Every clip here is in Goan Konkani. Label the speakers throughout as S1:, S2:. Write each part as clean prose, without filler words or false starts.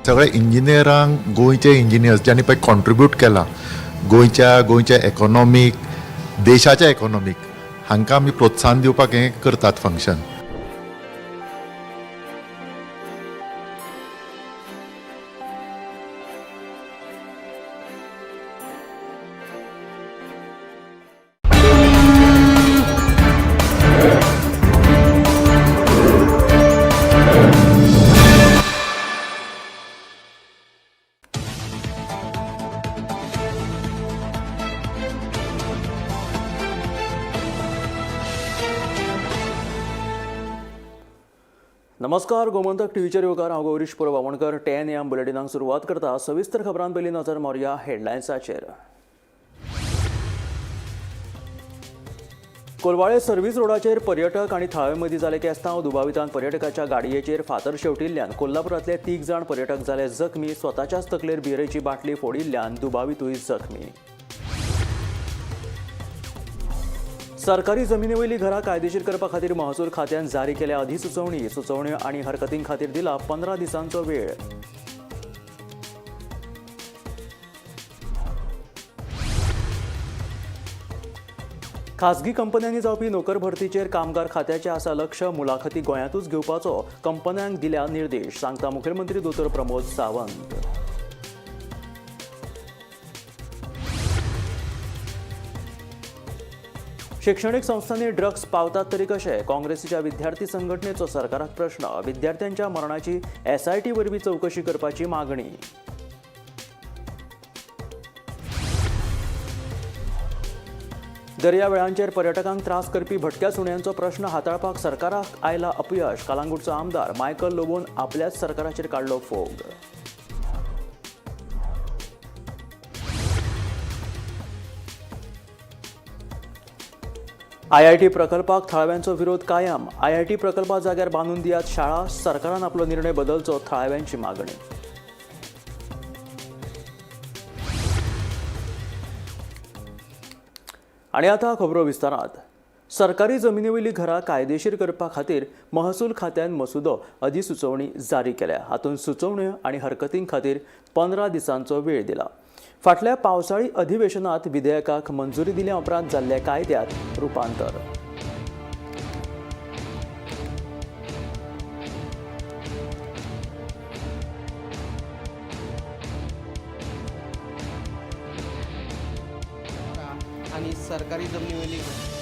S1: सगळे इंजिनियरांक, गोंयचे इंजिनियर्स ज्यांनी पळय कॉन्ट्रिब्यूट केलां गोंयच्या इकॉनॉमीक, देशाच्या इकॉनॉमीक, हांकां आमी प्रोत्साहन दिवपाक हें करतात फंक्शन.
S2: नमस्कार, गोमंतक टीव्हीचेर येवकार. हांव गौरीश परब आमोणकर. 10 AM बुलेटिनाक सुरवात करता. सविस्तर खबरां पयलीं नजर मारुया हेडलायन्साचेर. कोलवाळे सर्व्हिस रोडाचेर पर्यटक आनी थळावे मदीं जाले केस्तांव. दुबावितान पर्यटकाच्या गाडयेचेर फातर शेवटिल्ल्यान कोल्हापुरांतले 3 जाण पर्यटक जाले जखमी. स्वताच्याच तकलेर बियरेची बाटली फोडिल्ल्यान दुबावितूय जखमी. सरकारी जमिनीवयली घरां कायदेशीर करपा खातीर महसूल खात्यान जारी केल्या अधिसुचोवणी. सुचोवण्यो आनी हरकतीं खातीर दिला 15 दिसांचो वेळ. खासगी कंपन्यांनी जावपी नोकर भरतीचेर कामगार खात्याचें आसा लक्ष. मुलाखती गोंयांतूच घेवपाचो कंपन्यांक दिल्या निर्देश, सांगता मुखेलमंत्री दोतोर प्रमोद सावंत. शिक्षणीक संस्थांनी ड्रग्स पावतात तरी कशे? काँग्रेसीच्या विद्यार्थी संघटनेचो सरकाराक प्रश्न. विद्यार्थ्यांच्या मरणाची एसआयटी वरवीं चवकशी करपाची मागणी. दर्यावेळांचेर पर्यटकांक त्रास करपी भटक्या सुण्यांचो प्रश्न हाताळपाक सरकाराक आयला अपयश. कलांगूटचो आमदार मायकल लोबोन आपल्याच सरकाराचेर काडलो फोग. आयआयटी प्रकल्पाक थळाव्यांचो विरोध कायम. आयआयटी प्रकल्पा जाग्यार बांदून दियात शाळा, सरकारान आपलो निर्णय बदलचो, थळाव्यांची मागणी. आनी आतां खबरो विस्तारात. सरकारी जमिनीवयली घरां कायदेशीर करपा खातीर महसूल खात्यान मसुदो अधिसुचोवणी जारी केल्या. हातूंत सुचोवण्यो आनी हरकतीं खातीर 15 दिसांचो वेळ दिला. फाटल्या पावसाळी अधिवेशनात विधेयकाक मंजुरी दिल्या उपरांत जाल्ल्या कायद्यात रुपांतर.
S3: आणि सरकारी जमिनीवरील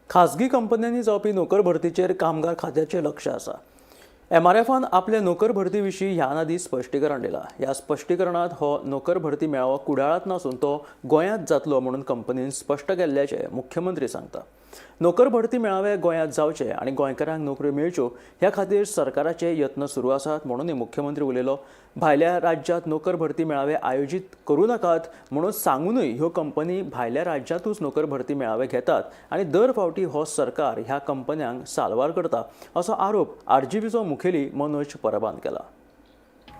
S2: खासगी कंपन्यांनी जावपी नोकर भरतीचेर कामगार खात्याचें लक्ष आसा. एमआरएफान आपले नोकर भरती विशीं ह्यान आदीं स्पश्टीकरण दिलां. ह्या स्पश्टीकरणांत हो नोकर भरती मेळावो कुडाळांत नासून तो गोंयांत जातलो म्हणून कंपनीन स्पश्ट केल्ल्याचें मुख्यमंत्री सांगता. नोकर भरती मेळावे गोंयांत जावचे आनी गोंयकारांक नोकऱ्यो मेळच्यो ह्या खातीर सरकाराचे यत्न सुरू आसात म्हणूनय मुख्यमंत्री उलयलो. भायल्या राज्यांत नोकर भरती मेळावे आयोजीत करूं नाकात म्हणून सांगूनय ह्यो कंपनी भायल्या राज्यांतूच नोकर भरती मेळावे घेतात आनी दर फावटी हो सरकार ह्या कंपन्यांक साल्वार करता असो आरोप आरजीपीचो मुखेली मनोज परबान केला.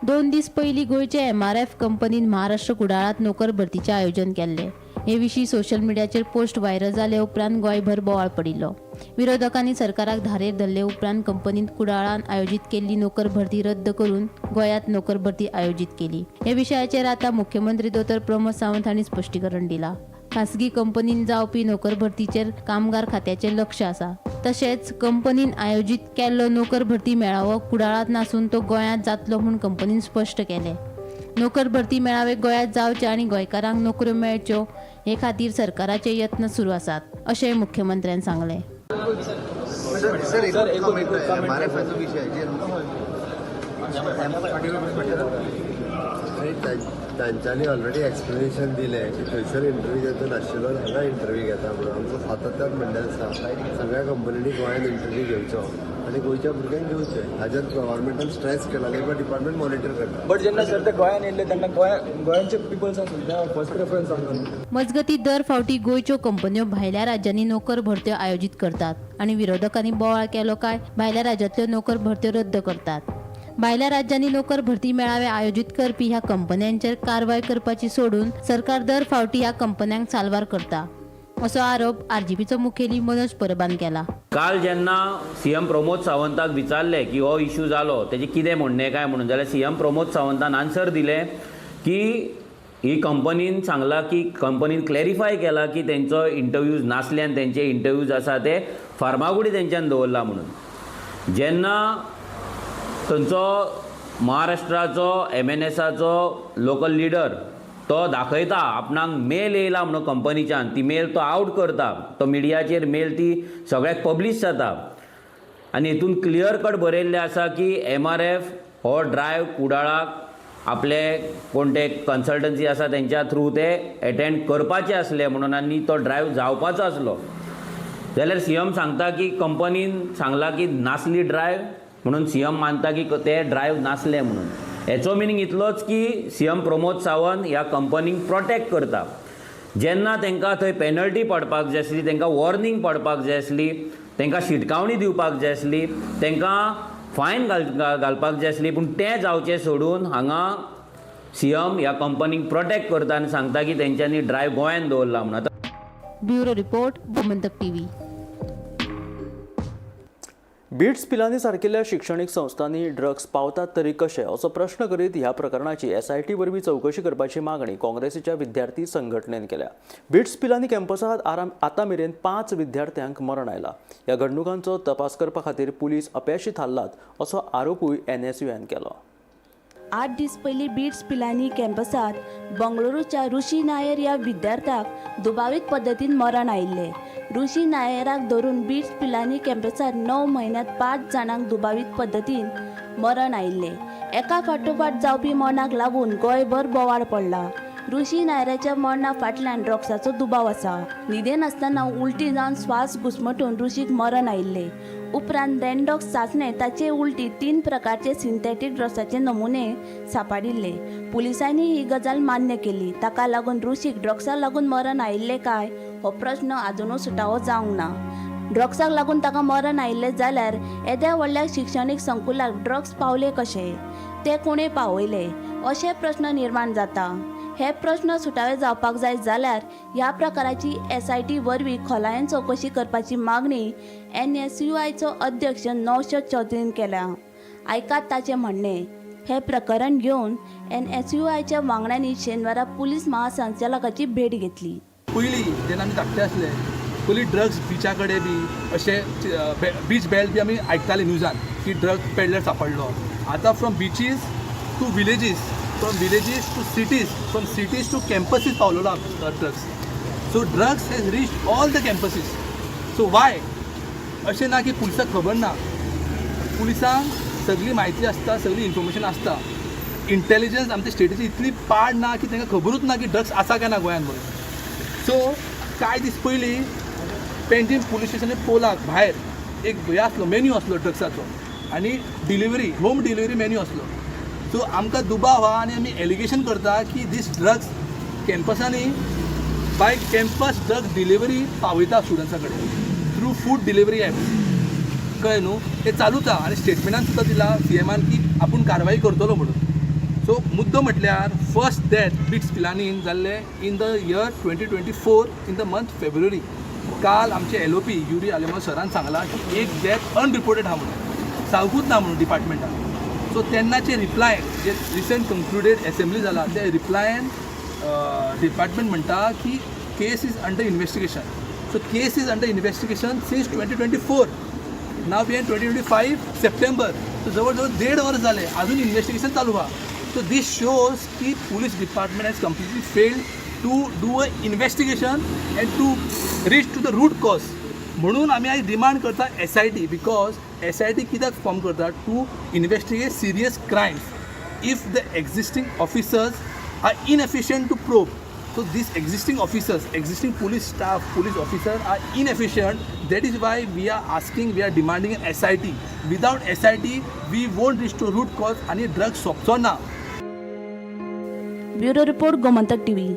S4: 2 दीस पयलीं गोंयचे एमआरएफ कंपनीन महाराष्ट्र कुडाळांत नोकर भरतीचें आयोजन केल्लें. हे विशीं सोशल मिडियाचेर पोस्ट व्हायरल जाले उपरांत गोंयभर बोवाळ पडिल्लो. विरोधकांनी सरकाराक धारेर धरले उपरांत कंपनीन कुडाळांत आयोजीत केल्ली नोकर भरती रद्द करून गोंयांत नोकर भरती आयोजीत केली. हे विशयाचेर आतां मुख्यमंत्री दोतोर प्रमोद सावंत हांणी स्पश्टीकरण दिलां. खासगी कंपनीन जावपी नोकर भरतीचेर कामगार खात्याचें लक्ष आसा. तशेंच कंपनीन आयोजीत केल्लो नोकर भरती मेळावो कुडाळांत नासून तो गोंयांत जातलो म्हूण कंपनीन स्पश्ट केलें. नोकर भरती मेळावे गोंयांत जावचे आनी गोंयकारांक नोकऱ्यो मेळच्यो हे खातीर सरकाराचे यत्न सुरू आसात अशें मुख्यमंत्र्यान सांगलें.
S5: सर, एक कमेंट, एमआरएफाचो विशय जे
S6: नाही, तांच्यांनी ऑलरेडी एक्सप्लेनेशन दिलें की थंयसर इंटरव्यू घेता नाशिल्लो, हांगा इंटरव्यू घेता म्हणून. आमचो सातत्यान म्हणणें आसा, सगळ्या कंपनींनी गोंयांत इंटरव्यू घेवचो आनी गोंयच्या भुरग्यांक घेवचें. हाजेर गव्हर्मेंटान स्ट्रेस केला, लेबर डिपार्टमेंट मॉनिटर करता.
S5: बट जेन्ना सर ते गोंयान येयल्ले तेन्ना गोंया गोंयांचे पिपल्सांक सुद्दां फर्स्ट प्रेफरन्स आमकां.
S4: मजगती, दर फावटी गोंयच्यो कंपन्यो भायल्या राज्यांनी नोकर भरत्यो आयोजीत करतात आनी विरोधकांनी बोवाळ केलो काय भायल्या राज्यांतल्यो नोकर भरत्यो रद्द करतात. भायल्या राज्यांनी नोकर भरती मेळावे आयोजीत करपी ह्या कंपन्यांचेर कारवाय करपाची सोडून सरकार दर फावटी ह्या कंपन्यांक साल्वार करता, असो आरोप आरजीपीचो मुखेली मनोज परबान केला.
S7: काल जेन्ना सीएम प्रमोद सावंताक विचारलें की हो इशू जालो तेजें कितें म्हणणें काय म्हणून, जाल्यार सीएम प्रमोद सावंतान आन्सर दिलें की ही कंपनीन सांगलां की कंपनीन क्लॅरिफाय केलां की तेंचो इंटरव्यूज नासले आनी तेंचे इंटरव्यूज आसा ते फार्मागुडी तेंच्यान दवरला म्हणून. जेन्ना थंयचो महाराष्ट्राचो एमएनएसाचो लोकल लिडर तो दाखयता आपणाक मेल येयला म्हणून कंपनीच्यान, ती मेल तो आवट करता, तो मिडियाचेर मेल ती सगळ्याक पब्लीश जाता आनी हितून क्लियर कट बरयल्लें आसा की एमआरएफ हो ड्रायव कुडाळाक आपले कोण ते कन्सल्टन्सी आसा तेंच्या थ्रू ते एटेंड करपाचे आसले म्हणून आनी तो ड्रायव जावपाचो आसलो. जाल्यार सीएम सांगता की कंपनीन सांगला की नासली ड्रायव म्हणून. सीएम मानता की ते ड्रायव नासले म्हणून. हेचो मिनींग इतलोच की सीएम प्रमोद सावंत ह्या कंपनीक प्रोटेक्ट करता. जेन्ना तांकां थंय पेनल्टी पडपाक जाय आसली, तांकां वॉर्निंग पडपाक जाय आसली, तांकां शिटकावणी दिवपाक जाय आसली, तांकां फायन घालपाक जाय आसली, पूण तें जावचें सोडून हांगा सीएम ह्या कंपनीक प्रोटेक्ट करता आनी सांगता की तेंच्यांनी ड्रायव गोंयांत दवरला म्हणून. आतां
S4: bureau report, Gomantak TV.
S2: BITS Pilani सारकिल्ल्या शिक्षणीक संस्थांनी ड्रग्स पावतात तरी कशे, असो प्रश्न करीत ह्या प्रकरणाची एसआयटी वरवीं चवकशी करपाची मागणी काँग्रेसीच्या विद्यार्थी संघटनेन केल्या. बिट्स पिलानी कॅम्पसांत आराम आतां मेरेन 5 विद्यार्थ्यांक मरण आयला. ह्या घडणुकांचो तपास करपा खातीर पुलीस अपेशी थारलात, असो आरोपूय एनएसयूएन केलो.
S8: 8 दीस पयलीं बिट्स पिलानी कॅम्पसांत बंगळुरूच्या ऋषी नायर ह्या विद्यार्थ्याक दुबावीत पद्दतीन मरण आयिल्लें. ऋषी नायराक धरून बिट्स पिलानी कॅम्पसांत 9 म्हयन्यांत पांच जाणांक दुबावीत पद्दतीन मरण आयिल्लें. एका फाटोफाट जावपी मरणाक लागून गोंयभर बोवाळ पडला. ऋषी नायराच्या मरणा फाटल्यान ड्रग्साचो दुबाव आसा. न्हिदेन आसतना उलटी जावन श्वास घुस्मटून ऋषीक मरण आयिल्लें. उपरांत रँडॉक्स चांचणेंत ताचे उलटी तीन प्रकारचे सिंथेटीक ड्रग्साचे नमुने सांपडिल्ले. पुलिसांनी ही गजाल मान्य केली. ताका लागून ऋषीक ड्रग्साक लागून मरण आयिल्लें काय हो प्रश्न आजुनूय सुटावो जावंक ना. ड्रग्साक लागून ताका मरण आयिल्लें जाल्यार येद्या व्हडल्या शिक्षणीक संकुलाक ड्रग्स पावले कशे, ते कोणें पावयले, अशे प्रश्न निर्माण जाता. हे प्रश्न सुटावे जावपाक जाय जाल्यार ह्या प्रकाराची एसआयटी वरवीं खोलायेन चवकशी करपाची मागणी एनएसयूआयचो अध्यक्ष नौशद चौधरीन केल्या. आयकात ताचें म्हणणें. हे प्रकरण घेवन एनएसयूआयच्या वांगड्यांनी शेनवारा पुलीस महासंचालकाची भेट घेतली.
S9: पयलीं जेन्ना आमी धाकटे आसले, पयलीं ड्रग्स बिचा कडेन बी अशे बीच बेल्ट बी आमी आयकताले न्यूजान की ड्रग पेडलर सांपडलो. आतां from beaches to villages, from villages to cities, from cities to campuses पावलेलो आहा drugs. So drugs has reach all the campuses. So why अशें ना की पुलिसाक खबर ना? पुलिसांक सगळी म्हायती आसता, सगळी इन्फॉर्मेशन आसता. इंटेलिजन्स आमच्या स्टेटीची इतली पाड ना की तांकां खबरूच ना की ड्रग्स आसा काय ना गोंयांत म्हणून. सो कांय दीस पयलीं पेंजीम पुलीस स्टेशनार पोलाक भायर एक हे आसलो, मेन्यू आसलो ड्रग्साचो आनी डिलिव्हरी, होम डिलिव्हरी मेन्यू आसलो. सो आमकां दुबाव आहा आनी आमी एलिगेशन करता की दीस ड्रग्स कॅम्पसांनी बाय कॅम्पस ड्रग डिलिव्हरी पावयता स्टुडंट्सां कडेन थ्रू फूड डिलिव्हरी ॲप्स. कळ्ळें न्हू? हें चालूच आहा आनी स्टेटमेंटान सुद्दां दिला सीएमान की आपूण कारवाई करतलो म्हणून. सो मुद्दो म्हटल्यार फर्स्ट डेथ बिट्स पिलानीन जाल्लें in the year 2024, in the month February. काल आमचे एलओपी युरी आलेमाव सरान सांगलां की एक डेथ अनरिपोर्टेड आहा म्हणून, सांगूच ना म्हणून डिपार्टमेंटान. सो तेन्नाचे रिप्लाय जे रिसंट कंक्लुडेड एसेंब्ली जाला, ते रिप्लायन डिपार्टमेंट म्हणटा की case is under investigation. So case is under investigation since 2024. Now we in 2025 September. So जवळ जवळ देड वर्स जालें, अजून इन्वेस्टिगेशन चालू आहा. सो दीस शोज की police department has completely failed to do a investigation and to reach to the root cause. म्हणून आमी आयज डिमांड करता SIT, because SIT कित्याक फॉर्म करता? To investigate serious crimes. If the existing officers are inefficient to probe, so these existing officers, existing police staff, police officer are inefficient. That is why we are asking, we are demanding an SIT. Without SIT, we won't reach to root cause आणि ड्रग्स सोंपचो ना.
S8: Bureau report, Gomantak TV.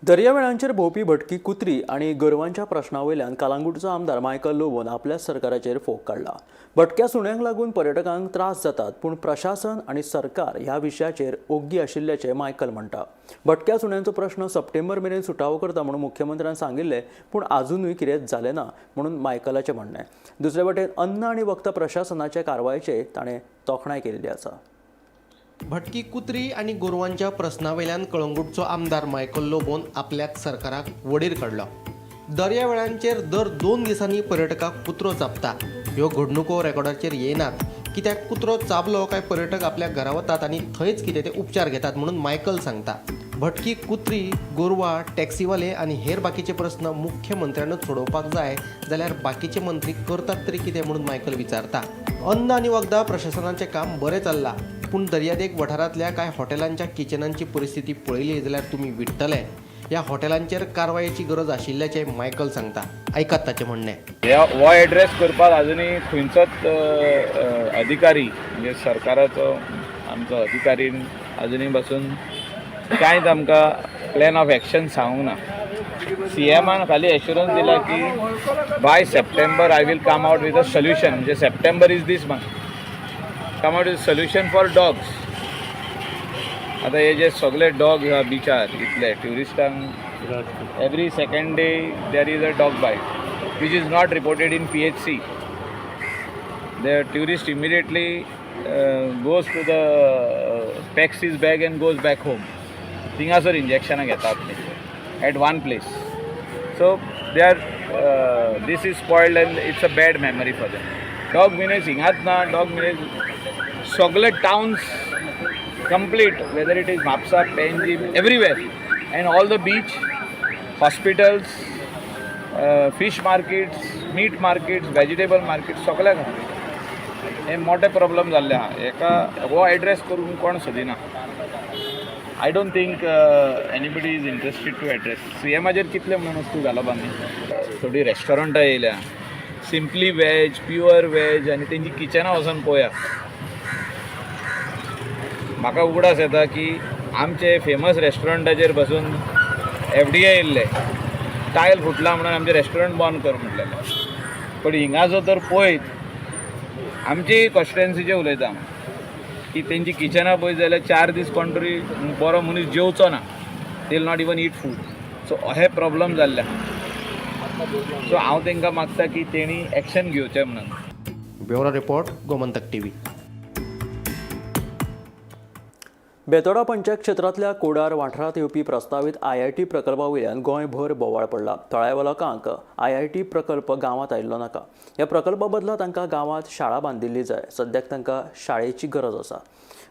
S2: दर्यावेळांचेर भोंवपी भटकी कुत्री आनी गोरवांच्या प्रश्ना वयल्यान कलांगूटचो आमदार मायकल लोबोन आपल्याच सरकाराचेर फोग काडला. भटक्या सुण्यांक लागून पर्यटकांक त्रास जातात, पूण प्रशासन आनी सरकार ह्या विशयाचेर ओग्गी आशिल्ल्याचें मायकल म्हणटा. भटक्या सुण्यांचो प्रश्न सप्टेंबर मेरेन सुटावो करता म्हणून मुख्यमंत्र्यान सांगिल्लें, पूण आजुनूय कितेंच जालें ना म्हणून मायकलाचें म्हणणें. दुसरे वटेन अन्न आनी वखदां प्रशासनाचे कारवायेचेर ताणें तोखणाय केल्ली आसा.
S3: भटकी कुत्री आनी गोरवांच्या प्रस्नावेल्यान कळंगूटचो आमदार मायकल लोबोन आपल्याच सरकाराक वडीर काडलो. दर्यावेळांचेर दर 2 दिसांनी पर्यटकाक कुत्रो चाबता. ह्यो घडणुको रेकॉर्डाचेर येनात, कित्याक कुत्रो चाबलो काय पर्यटक आपल्या घरा वतात आनी थंयच कितें ते उपचार घेतात म्हणून मायकल सांगता. भटकी कुत्री, गोरवां, टॅक्सीवाले आनी हेर बाकीचे प्रस्न मुख्यमंत्र्यानूच सोडोवपाक जाय, जाल्यार बाकीचे मंत्री करतात तरी कितें म्हणून मायकल विचारता. अन्न आनी वखदां प्रशासनाचें काम बरें चल्लां, पूण दर्यादेग वाठारांतल्या कांय हॉटेलांच्या किचनांची परिस्थिती पळयली जाल्यार तुमी विट्टले. ह्या हॉटेलांचेर कारवायेची गरज आशिल्ल्याचें मायकल सांगता. आयकात ताचें म्हणणें.
S10: हो एड्रेस करपाक अजुनूय खंयचोच अधिकारी, म्हणजे सरकाराचो आमचो अधिकारी अजुनूय पासून कांयच आमकां प्लॅन ऑफ एक्शन सांगूंक ना. सीएमान खाली एश्युरन्स दिला की by September I will come out with a solution. म्हणजे September is this month, come out with solution for dogs. आतां हे जे सगळे डॉग आहा बिचार इतले ट्युरिस्टांक, every second day there is a dog bite which is not reported in PHC. The tourist immediately goes to the packs his bag and goes back home. थिंगासर इंजेक्शनां घेता आपली at one place. So they are this is spoiled and it's a bad memory for them. Dog menace हिंगाच ना, डॉग मिनेस सगळे towns complete, whether it is Mapusa, Panjim, everywhere, and all the beach, hospitals, fish markets, meat markets, vegetable markets, सगळ्याक आहा. हे मोठे प्रॉब्लम जाल्ले आहा. हेका हो एड्रेस करूंक कोण सोदिना. I don't think anybody is interested to address. C एमाचेर कितले म्हणून वस्तू घालप आमी. थोडीं रेस्टॉरंटां येयल्या, सिंपली वॅज, प्युअर वॅज, आनी तेंची किचनां वचोन पळोवया. म्हाका उगडास येता की आमचे फेमस रेस्टॉरंटाचेर बसून एफडीए येयल्ले, टायल फुटला म्हणून आमचें रेस्टॉरंट बंद कर म्हटलेलें. पण हिंगा जो तर पळयत, आमची कॉन्स्टिट्युएन्सीचे उलयता की तेंची किचनां पळयत जाल्यार 4 दीस कोण तरी बरो मनीस जेवचो ना. They will not even eat food. So हे प्रॉब्लम जाल्ले आहा. सो हांव तांकां मागता की तेणी एक्शन घेवचें म्हणून.
S3: Bureau report, Gomantak TV.
S2: Betora panchayat क्षेत्रांतल्या कोडार वाठारांत येवपी प्रस्तावीत आयआयटी प्रकल्पा वयल्यान गोंयभर बोवाळ पडला. थळाव्या लोकांक आयआयटी प्रकल्प गांवांत आयिल्लो नाका. ह्या प्रकल्पा बदला तांकां गांवांत शाळा बांदिल्ली जाय. सद्याक तांकां शाळेची गरज आसा.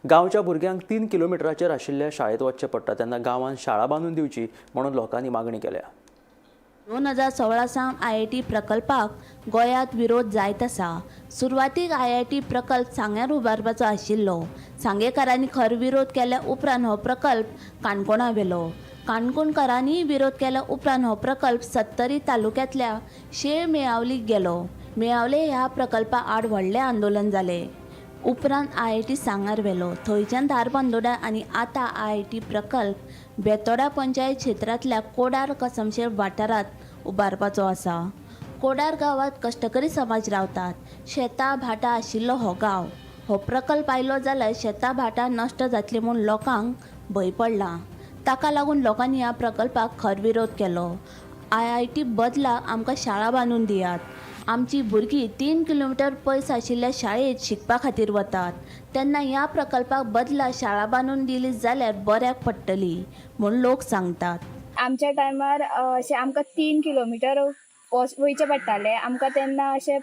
S2: गांवच्या भुरग्यांक 3 किलोमिटराचेर आशिल्ल्या शाळेंत वचचें पडटा, तेन्ना गांवांत शाळा बांदून दिवची म्हणून लोकांनी मागणी केल्या.
S8: 2016 सावन आयआयटी प्रकल्पाक गोंयांत विरोध जायत आसा. सुरवातीक आयआयटी प्रकल्प सांग्यार उबारपाचो आशिल्लो. सांगेकारांनी खर विरोध केल्या उपरांत हो प्रकल्प काणकोणा व्हेलो. काणकोणकारांनीय विरोध केल्या उपरांत हो प्रकल्प सत्तरी तालुक्यांतल्या शेळ मेळावलीक गेलो. मेळावले ह्या प्रकल्पा आड व्हडलें आंदोलन जालें. उपरांत आयआयटी सांगार व्हेलो. थंयच्यान धारबांदोड्या आनी आतां आयआयटी प्रकल्प बेतोडा पंचायत क्षेत्रांतल्या कोडार कसमशेर वाठारांत उबारपाचो आसा. कोडार गांवांत कश्टकरी समाज रावतात. शेतां भाटां आशिल्लो हो गांव. हो प्रकल्प आयलो जाल्यार शेतां भाटां नश्ट जातली म्हूण लोकांक भंय पडला. ताका लागून लोकांनी ह्या प्रकल्पाक खर विरोध केलो. आयआयटी बदला आमकां शाळा बांदून दियात. आमची भुरगीं 3 किलोमिटर पयस आशिल्ल्या शाळेंत शिकपा खातीर वतात, तेन्ना ह्या प्रकल्पाक बदला शाळा बांदून दिली जाल्यार बऱ्याक पडटली म्हूण लोक सांगतात.
S11: आमच्या टायमार अशें आमकां 3 किलोमिटर वयचें पडटालें. आमकां तेन्ना अशें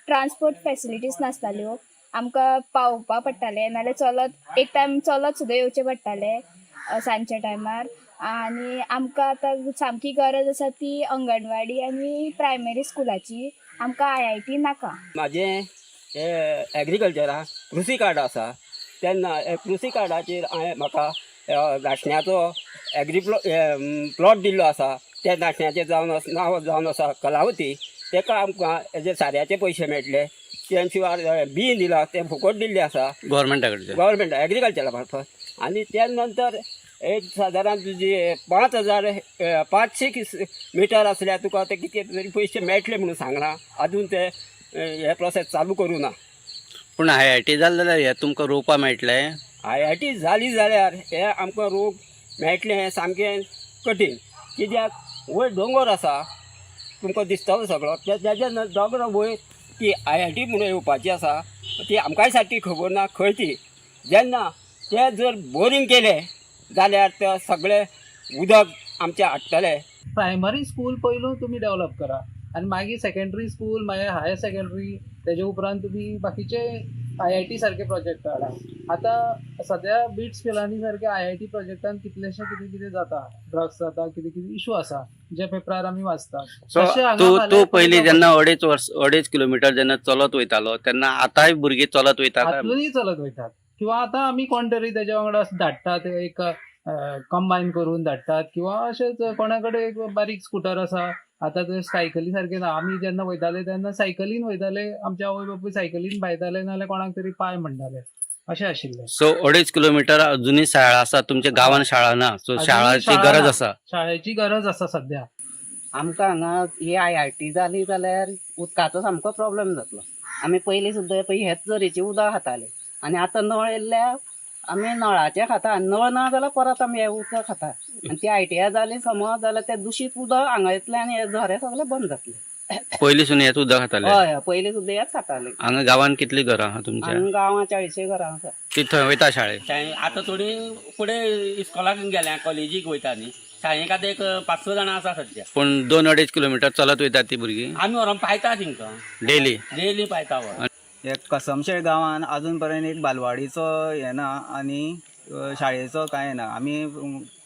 S11: ट्रांसपोर्ट फेसिलिटीज नासताल्यो. आमकां पावोवपा पडटालें, नाल्यार चलत एक टायम चलत सुद्दां येवचें पडटालें सांजच्या टायमार. आनी आमकां आतां सामकी गरज आसा ती अंगणवाडी आनी प्रायमरी स्कुलाची. आमकां I I T नाका.
S12: म्हाजें एग्रीकल्चरा कृषी कार्ड आसा तेन्ना कृषी कार्डाचेर हांवें म्हाका नाशण्याचो एग्री प्लॉट दिल्लो आसा. त्या नाशण्याचें जावन नांव जावन आसा कलावती. तेका आमकां हेजे साऱ्याचे पयशे मेळटले. त्या शिवाय बी दिलां तें फुकट दिल्लें आसा
S13: गव्हर्मेंटा कडच्यान,
S12: गव्हर्मेंट एग्रीकल्चरा मार्फत. आनी त्या नंतर एक सादारण तुजी 5,000 500 मिटर आसल्यार तुका ते कितके तरी पयशे मेळटले म्हणून सांगलां. अजून ते हे प्रोसेस चालू करूं ना.
S13: पूण I I T जालें जाल्यार हे तुमकां रोवपा मेळटलें?
S12: I I T जाली जाल्यार हे आमकां रोग मेळटलें हें सामकें कठीण, कित्याक वयर दोंगर आसा, तुमकां दिसतलो सगळो. तेज्या दोंगरा वयर ती I I T म्हणून येवपाची आसा, ती आमकांय सारकी खबर ना खंय ती. जेन्ना ते जर बोरींग केलें जाल्यार ते सगळें उदक आमचें हाडटले.
S14: प्रायमरी स्कूल पयलू तुमी डेवलप करा आनी मागीर सेकेंडरी स्कूल, मागीर हायर सेकेंडरी, तेजे उपरांत तुमी बाकीचे I I T सारके प्रोजेक्ट हाडा. आतां सद्या बिट्स पिलानी सारके I I T प्रोजेक्टान कितलेशे कितें कितें जाता, ड्रग्स जाता, कितें कितें इशू आसा जे पेपरार आमी वाचतात.
S13: सो
S14: तशें हांगा
S13: तूं
S14: फाल्यां
S13: तूं पयलीं
S14: जावपाक
S13: जेन्ना 2.5 वर्स 2.5 किलोमिटर जेन्ना चलत वयतालो तेन्ना आतांय भुरगीं चलत वयता काय?
S14: आतूनय चलत वयतात किंवा आतां आमी कोण तरी तेज्या वांगडा धाडटात, एक कंबायन करून धाडटात किंवा अशेंच कोणा कडेन एक बारीक स्कुटर आसा. आतां ते सायकली सारके ना. आमी जेन्ना वयताले तेन्ना सायकलीन वयताले, आमचे आवय बापूय सायकलीन भायताले, नाल्यार कोणाक तरी पाय म्हणटाले, अशें आशिल्लें.
S13: सो 2.5 किलोमिटर अजुनूय शाळा आसा तुमच्या गांवान, शाळा ना, सो
S14: अजुनूय
S13: शाळाची
S14: शाळा
S13: गरज
S14: ना.
S13: आसा.
S14: शाळेची गरज आसा सद्या.
S15: आमकां हांगा ही I I T जाली जाल्यार उदकाचो सामको प्रोब्लम जातलो. आमी पयलीं सुद्दां पळय हेच झरीचें उदक खाताले आनी आतां नळ येयल्ल्या आमी नळाचें खाता आनी नळ ना जाल्यार परत आमी हें उदक खाता. आनी ती I T I जाली समज जाल्यार तें दुशीत उदक हांगा येतलें आनी हे झरे सगळे बंद जातले.
S13: पयलीं सून हेच उदक खाताले?
S15: हय, पयलीं सुद्दां हेच खाताले.
S13: हांगा गांवान कितलीं घरां आहा तुमच्या?
S15: हांगा गांवां 40 घरां आसा.
S13: ती थंय वयता शाळेक?
S16: शाळे आतां थोडीं फुडें इस्कॉलाक गेल्या, कॉलेजीक वयता न्ही. शाळेक आतां एक 5-6 जाणां आसा सद्या.
S13: पूण 2-2.5 किलोमिटर चलत वयतात ती भुरगीं?
S16: आमी व्हरोन पायता तेंकां.
S13: डेली?
S16: डेली पायता, हय.
S17: हे कसमशेळ गांवान अजून पर्यंत एक बालवाडीचो हें ना आनी शाळेचो कांय ना. आमी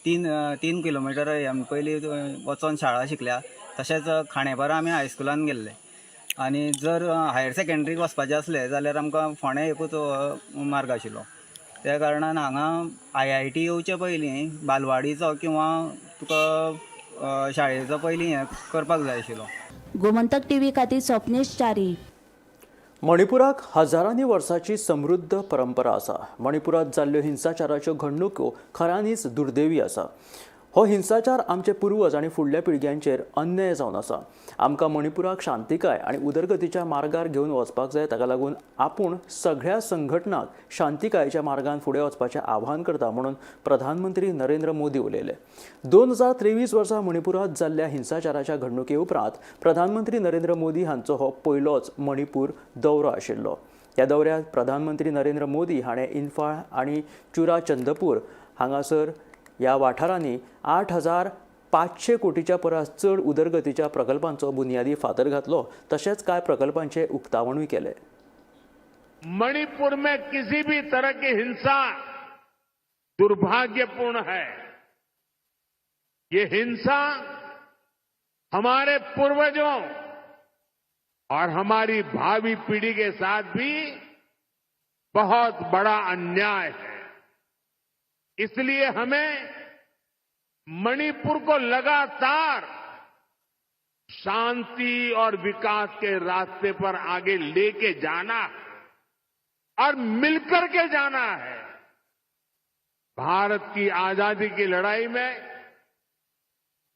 S17: 3 किलोमिटर आमी पयलीं वचोन शाळा शिकल्या. तशेंच खांडेपारा आमी हायस्कुलान गेल्ले आनी जर हायर सेकेंडरीक वचपाचें आसलें जाल्यार आमकां फोंडें एकूच मार्ग आशिल्लो. त्या कारणान हांगा I I T येवचे पयलीं बालवाडीचो किंवा तुका शाळेचो पयलीं हें करपाक जाय आशिल्लो.
S8: गोमंतक टीव्ही खातीर स्वप्नेश च्यारी.
S2: मणिपुराक हजारांनी वर्सांची समृद्ध परंपरा आसा. मणिपुरात जाल्ल्यो हिंसाचाराच्यो घडणुको खऱ्यांनीच दुर्दैवी आसा. हो हिंसाचार आमचे पुर्वज आनी फुडल्या पिळग्यांचेर अन्याय जावन आसा. आमकां मणिपुराक शांतिकाय आनी उदरगतीच्या मार्गार घेवन वचपाक जाय. ताका लागून आपूण सगळ्या संघटनांक शांतिकायेच्या मार्गान फुडें वचपाचें आवाहन करता म्हणून प्रधानमंत्री नरेंद्र मोदी उलयले. 2023 वर्सा मणिपुरात जाल्ल्या हिंसाचाराच्या घडणुके उपरांत प्रधानमंत्री नरेंद्र मोदी हांचो हो पयलोच मणिपूर दौरो आशिल्लो. ह्या दौऱ्यांत प्रधानमंत्री नरेंद्र मोदी हाणें इम्फाळ आनी चुराचंदपूर हांगासर ह्या वाठारांनी 8500 कोटीच्या परस चड उदरगतीच्या प्रकल्पांचो बुन्यादी फातर घातलो, तशेंच कांय प्रकल्पांचें उक्तावणूय केलें.
S18: मणिपुर में किसी भी तरह की हिंसा दुर्भाग्यपूर्ण है. ये हिंसा हमारे पूर्वजों और हमारी भावी पीढ़ी के साथ भी बहुत बड़ा अन्याय है. इसलिए हमें मणिपुर को लगातार शांति और विकास के रास्ते पर आगे लेके जाना है और मिलकर के जाना है. भारत की आजादी की लड़ाई में,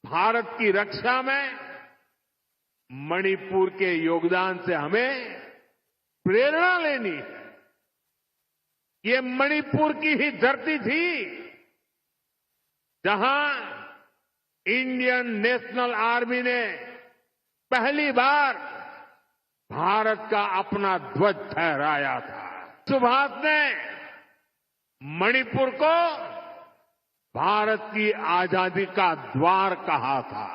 S18: भारत की रक्षा में मणिपुर के योगदान से हमें प्रेरणा लेनी है. ये मणिपुर की ही धरती थी जहां इंडियन नेशनल आर्मी ने पहली बार भारत का अपना ध्वज फहराया था. सुभाष ने मणिपुर को भारत की आजादी का द्वार कहा था.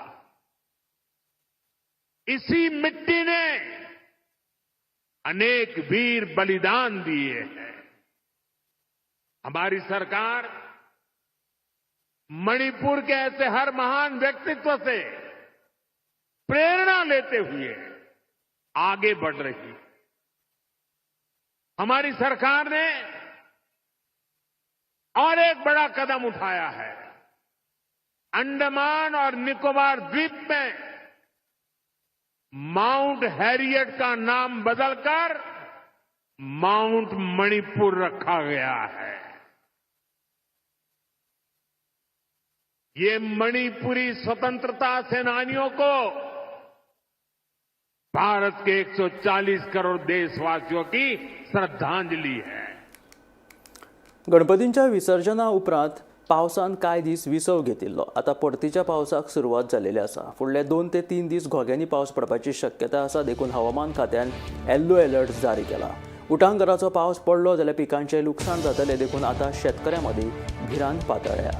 S18: इसी मिट्टी ने अनेक वीर बलिदान दिए हैं. हमारी सरकार मणिपुर के ऐसे हर महान व्यक्तित्व से प्रेरणा लेते हुए आगे बढ़ रही है। हमारी सरकार ने और एक बड़ा कदम उठाया है। अंडमान और निकोबार द्वीप में माउंट हैरियट का नाम बदलकर माउंट मणिपुर रखा गया है। ये मणिपुरी स्वतंत्रता सेनानियों को भारत के 140 करोड़ देशवासियों की श्रद्धांजलि है।
S2: गणपतींच्या विसर्जना उपरांत पावसान कांय दीस विसव घेतिल्लो। आतां परतीच्या पावसाक सुरवात जाल्ली आसा। फुडले 2 ते 3 दीस घोग्यांनी पावस पडपाची शक्यता आसा, देखून हवामान खात्यान येल्लो अलर्ट जारी केला। उटांगराचो पावस पडलो जाल्यार पिकांचें लुकसाण जातलें, देखून आतां शेतकऱ्यां मदीं भिरांत पातळ्ळ्या।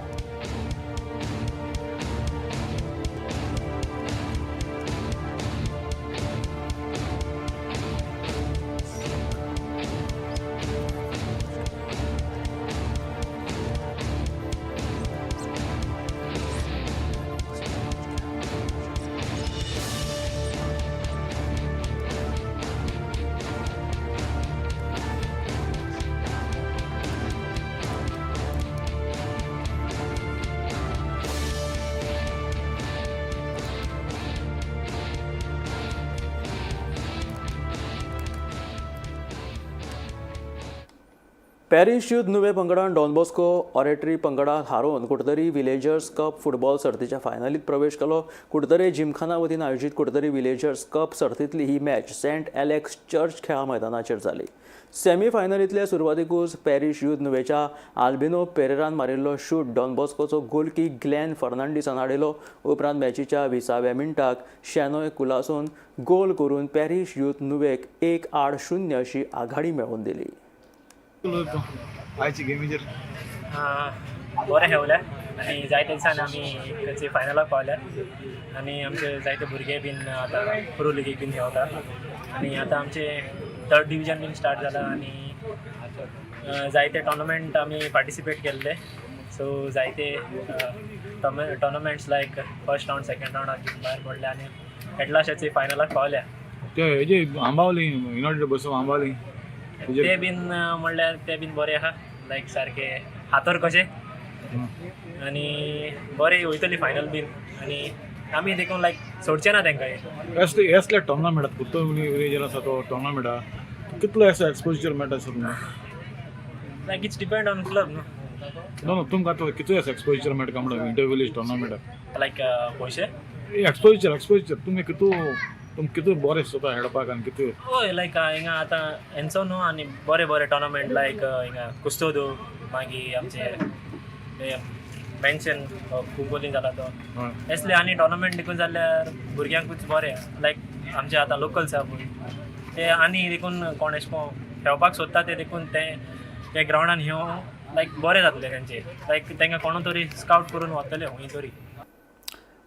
S2: पॅरीस युथ नुवें पंगडान डॉन बॉस्को ऑरेटरी पंगडाक हारोवन कुडतरी विलेजर्स कप फुटबॉल सर्तीच्या फायनलीत प्रवेश केलो। कुडतरे जिमखाना वतीन आयोजीत कुडतरी विलेजर्स कप सर्तींतली ही मॅच सेंट एलेक्स चर्च खेळा मैदानाचेर जाली। सेमी फायनलींतले सुरवातीकूच पॅरीस युथ नुवेच्या आल्बिनो पेरेरान मारिल्लो शूट डॉन बॉस्कोचो गोलकी ग्लॅन फर्नांडीसान हाडिल्लो। उपरांत मॅचीच्या 20व्या मिनटाक शॅनोय कुलासून गोल करून पॅरीस युथ नुवेक 1-0 अशी आघाडी मेळोवन दिली।
S5: आयची गेमीचेर
S19: बरें खेळले आनी जायते दिसान आमी खंयचे फायनलाक पावल्या आनी आमचे जायते भुरगे बीन आतां प्रो लिगीक बीन खेळटा आनी आतां आमचे थर्ड डिविजन बीन स्टार्ट जाला आनी जायते टोर्नामेंट आमी पार्टिसिपेट केल्ले। सो जायते tournaments like first round second रावंडाक भायर पडले आनी एटलास्टाचे फायनलाक पावल्या।
S5: ते हेजे आंबावली युनायटेड बसून आंबावली
S19: ते बीन म्हणल्यार ते बीन बरे आहा, लायक सारके हातर कशे आनी बरे वयतली फायनल बीन आनी आमी देखून लायक सोडचे ना तेंकां।
S5: असले असले टोर्नामेंटात कुडतरी विलेजर आसा तो टोर्नामेंटा कितलो असो एक्सपोजर मेळटा सर तुमकां?
S19: Like it's depend on club न्हू।
S5: नो नो तुमकां आतां कितलो असो एक्सपोजर मेळटा म्हणटा इंटर विलेज टोर्नामेंटाक?
S19: लायक पयशे
S5: एक्सपोजर एक्सपोजर तुमी कितू तुम कितू बरें सोता खेळपाक आनी कितू?
S19: हय, लायक हिंगा आतां हेंचो न्हू आनी बरे बरे टोर्नामेंट लायक हिंगा कुस्तोदो, मागीर आमचे मेन्शन कुंकोलीन जाला तो असले आनी टोर्नामेंट देखून जाल्यार भुरग्यांकूच बरें। लायक आमचे आतां लोकल्स आहा पळय ते आनी देखून कोण एशें कोन्न खेळपाक सोदता ते देखून ते ते ग्रावंडान येवन लायक बरें जातलें तेंचे, लायक तेंकां कोणू तरी स्कावट करून वतले खंय तरी।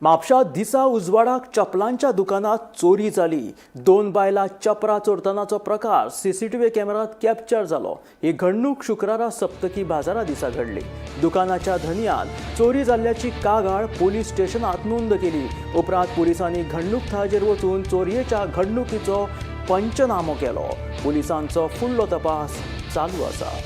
S2: म्हापशा दिसा उजवाडाक चपलांच्या दुकानात चोरी जाली। 2 बायलां चपरां चोरतनाचो प्रकार सीसीटीव्ही कॅमेरात कॅप्चर जालो। ही घडणूक शुक्रारा सप्तकी बाजारा दिसा घडली। दुकानाच्या धनयान चोरी जाल्ल्याची कागाळ पोलीस स्टेशनात नोंद केली। उपरांत पोलिसांनी घडणूक थळाचेर वचून चोरयेच्या घडणुकीचो पंचनामो केलो। पोलिसांचो फुडलो तपास चालू आसा।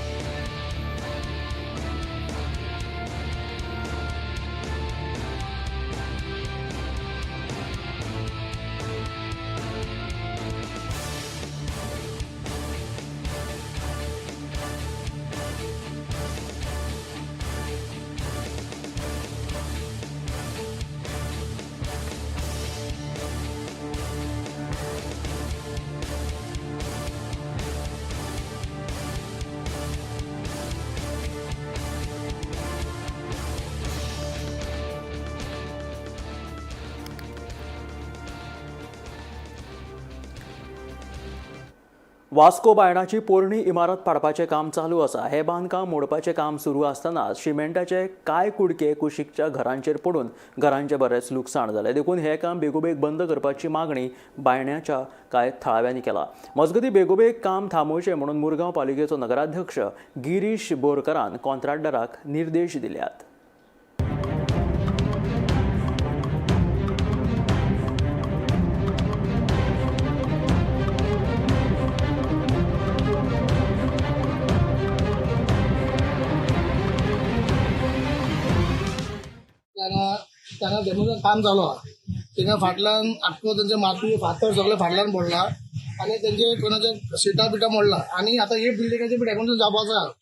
S2: वास्को बायणाची पोरणी इमारत पाडपाचें काम चालू आसा। हें बांदकाम मोडपाचें काम सुरू आसतना सिमेंटाचे कांय कुडके कुशीकच्या घरांचेर पडून घरांचें बरेंच लुकसाण जालें। देखून हें काम बेगोबेग बंद करपाची मागणी बायणाच्या कांय थळाव्यांनी केला। मजगतीं बेगोबेग काम थांबोवचें म्हणून मुरगांव पालिकेचो नगराध्यक्ष गिरीश बोरकरान कॉन्ट्रॅक्टराक निर्देश दिल्यात।
S20: हांगा तांगा डेमोलिशन काम चालू आहा. थिंगा फाटल्यान आख्खो तेंचे माती फातर सगळे फाटल्यान पडला आनी तेंचे कोणाचे सिटां बिटां मोडला आनी आतां ही बिल्डिंगाचे बी डेमोलिशन जावपाचो आहा.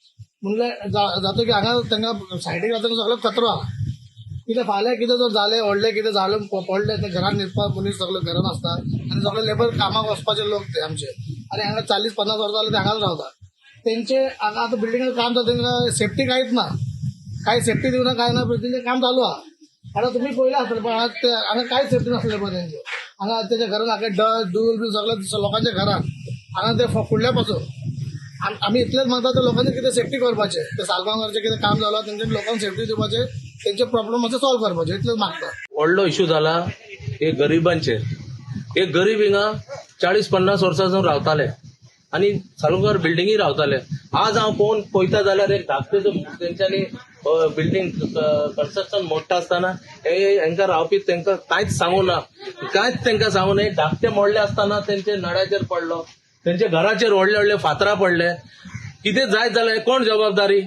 S20: म्हणल्यार जातकीर हांगा तांकां सायडीक आतां सगळो कचरो आहा. कितें फाल्यां कितें जर जालें व्हडलें कितें जालें पडलें तें घरान न्हिदपाक मनीस सगळे घरान आसता आनी सगळे लेबर कामाक वचपाचे लोक ते आमचे आनी हांगा 40-50 वर्सां जाले ते हांगाच रावता. तेंचे हांगा आतां बिल्डिंगान काम जाता तेंकां सेफ्टी कांयच ना, कांय सेफ्टी दिवना कांय ना, तेंचें काम चालू आहा. आतां तुमी पळयलें आसतलें पण हांगा कांयच सेफ्टी नासलें पळय तेंचे. हांगा तेच्या घरान हांगा डस्ट धूल बी सगळें लोकांच्या घरान हांगा ते फुडल्या पासून आमी इतलेंच मागता ते लोकांनी कितें सेफ्टी करपाचें, ते सालगांवचे कितें काम जालां तेंचे लोकांक सेफ्टी दिवपाचें, तेंचे प्रॉब्लम मातशे सॉल्व करपाचे इतलेंच मागता.
S21: व्हडलो इशू जाला हे गरिबांचेर. हे गरीब हिंगा 40-50 वर्सां सावन रावताले आनी सालगांवकार बिल्डिंगी रावताले. आज हांव पळोवन पळयता जाल्यार एक धाकटे तेंच्यांनी बिल्डींग कन्स्ट्रक्शन मोडटा आसतना हे हांकां रावपी तांकां कांयच सांगू ना, कांयच तांकां सांगू ना. धाकटे मोडले आसतना तेंचे नळ्याचेर पडलो, तेंच्या घराचेर व्हडले व्हडले फातरां पडले. कितें जायत जाल्यार कोण जबाबदारी?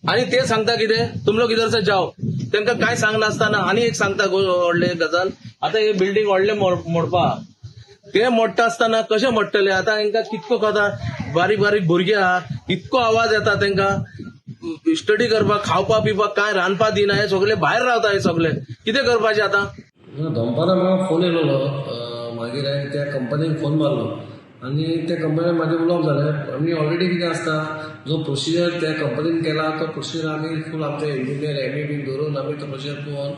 S21: आनी ते सांगता कितें तुम लोक इधर से जाओ, तांकां कांय सांगनासतना. आनी एक सांगता व्हडले गजाल, आतां हे बिल्डींग व्हडले मोडपा, ते मोडटा आसतना कशें मोडटले? आतां हांकां कितको कथा बारीक बारीक भुरगीं आहा, इतको आवाज येता तांकां स्टडी करपाक, खावपा पिवपाक कांय रांदपा दिना. हे सगळे भायर रावता, हे सगळे कितें करपाचें आतां?
S22: दनपारां म्हाका फोन येयलेलो, मागीर हांवें त्या कंपनीक फोन मारलो आनी त्या कंपनीन म्हाजें उलोवप जालें. आमी ऑलरेडी कितें आसता जो प्रोसिजर त्या कंपनीन केला तो प्रोसिजर आमी फूल आमचे इंजिनियर एम ई बीन धरून आमी तो प्रोसिजर पळोवन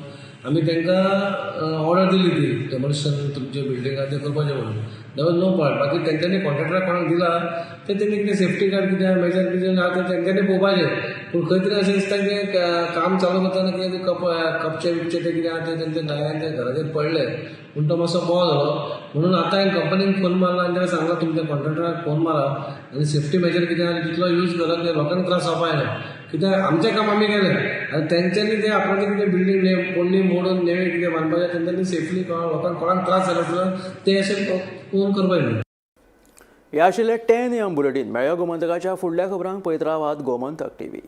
S22: आमी तांकां ऑर्डर दिली ती डेमोलिशन तुमचे बिल्डिंगाक तें करपाचें म्हणून. There was no part. बाकी तेंच्यांनी कॉन्ट्रॅक्टराक कोणाक दिला तें तेणी कितें सेफ्टी गार्ड कितें मेजर कितें आहा तें तेंच्यांनी पळोवपाचें. पूण खंय तरी अशें दिसता की काम चालू करतना कितें कपचे बिपचे ते कितें आहा ते तेंच्या नळ्यांच्या घराचेर पडले पूण तो मातसो बोव जालो. म्हणून आतां हांवें कंपनीक फोन मारला आनी ताका सांगलां तुमच्या कॉन्ट्रॅक्टराक फोन मारा आनी सेफ्टी मेजर कितें आहा तितलो यूज करा, ते लोकांक त्रास जावपा जायना. कित्याक आमचें काम आमी केलें आनी तेंच्यांनी ते आपणाचें कितें बिल्डींग पोरणी मोडून नवी कितें बांदपाचें तेंच्यांनी सेफली लोकांक कोणाक त्रास जायना आसतना तें अशें पळोवन करपाक जाय.
S2: हे आशिल्लें 10 AM bulletin. मेळया गोमंतकाच्या फुडल्या खबरांक पळयत रावात गोमंतक टीव्ही.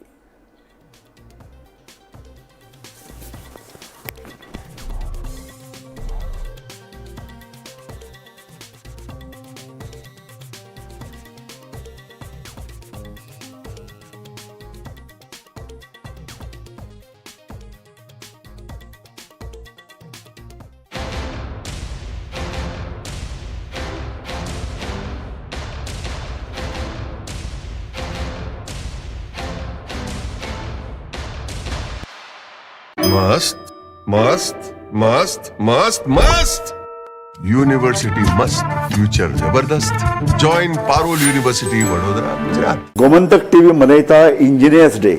S23: मस्त मस्त मस्त मस्त मस्त यूनिवर्सिटी मस्त, फ्यूचर जबरदस्त. Join Parul university Vadodara, Gujarat.
S24: Gomantak TV मनयता इंजिनियर्स डे.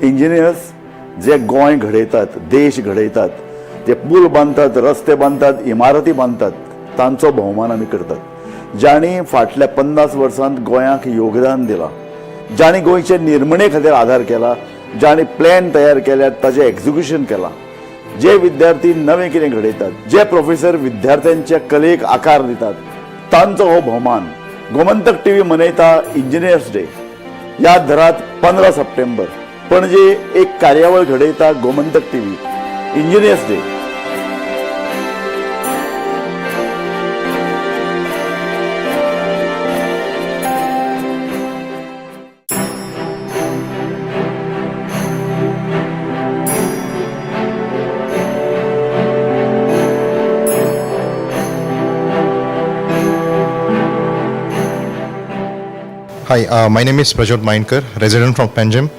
S24: इंजिनियर्स जे गोंय घडयतात, देश घडयतात, ते पूल बांदतात, रस्ते बांदतात, इमारती बांदतात, तांचो भोवमान आमी करतात. जांणी फाटल्या 50 वर्सांत गोंयाक योगदान दिलां, जांणी गोंयचे निर्मणे खातीर आधार केला, जांणी प्लॅन तयार केल्यात ताचें एक्झिक्युशन केलां, जे विद्यार्थी नवें कितें घडयतात, जे प्रोफेसर विद्यार्थ्यांच्या कलेक आकार दितात, तांचो हो भोवमान. गोमंतक टीव्ही मनयता इंजिनियर्स डे. याद धरात 15 सप्टेंबर पणजे एक कार्यावळ घडयता Gomantak TV engineers day.
S25: Hi, my name is Prajot Mainkar, resident from Panjim,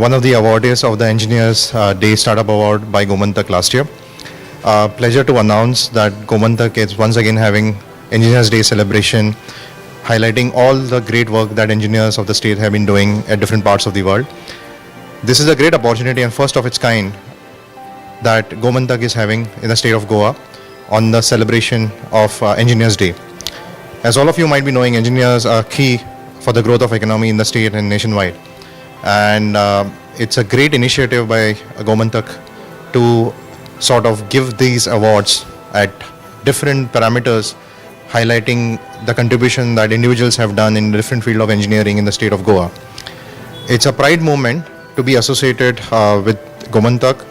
S25: one of the awardees of the Engineers Day Startup Award by Gomantak last year. Pleasure to announce that Gomantak is once again having Engineers Day celebration, highlighting all the great work that engineers of the state have been doing at different parts of the world. This is a great opportunity and first of its kind that Gomantak is having in the state of Goa on the celebration of Engineers Day. As all of you might be knowing, engineers are key for the growth of economy in the state and nationwide. And it's a great initiative by Gomantak to sort of give these awards at different parameters, highlighting the contribution that individuals have done in different field of engineering in the state of Goa. It's a pride moment to be associated with Gomantak.